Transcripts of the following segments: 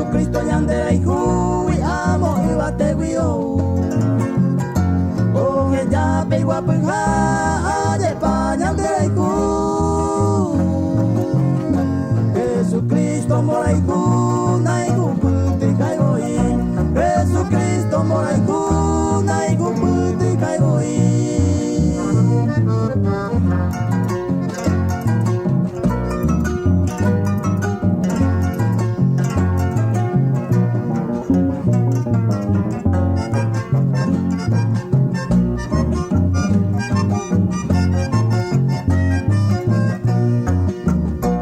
Jesucristo ñanderayhúgui amo yvatégui ou. Oheja pe iguapyha ajepa ñanderayhu. Jesucristo mborayhu naigupytyhái voi. Jesucristo mborayhu naigupytyhái voi.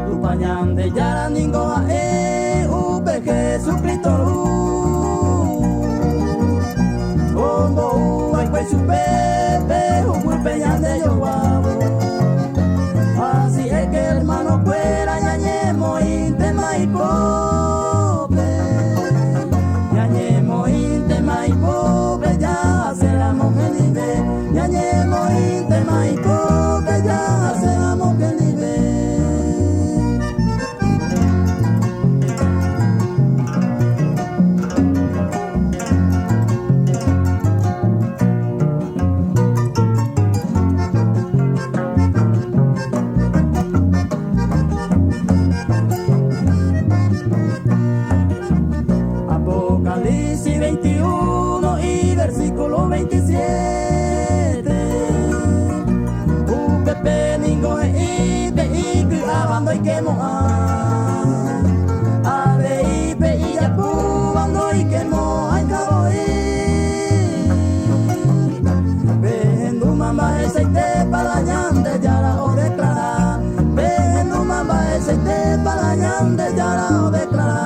Tupã Ñandejára ningo ha'e upe Jesucristo Ru. Ombou va'ekue chupe pe huguýpe ñande joguávo. Así es que hermano-kuéra ñañemoĩntema ipópe. Ñañemoĩntema ipópe jahaséramo hendive. Ñañemoĩntema ipópe jahaséramo hendive. Apocalipsis 21 y versículo 27. Upépe ningo he'i pe iky'áva ndoikemo'ã. Avei pe ijapúva ndoikemo'ãi kavoi. Pehendúma mba'eichaitépa la Ñandejára odeklara. Pehendúma mba'eichaitépa la Ñandejára odeklara.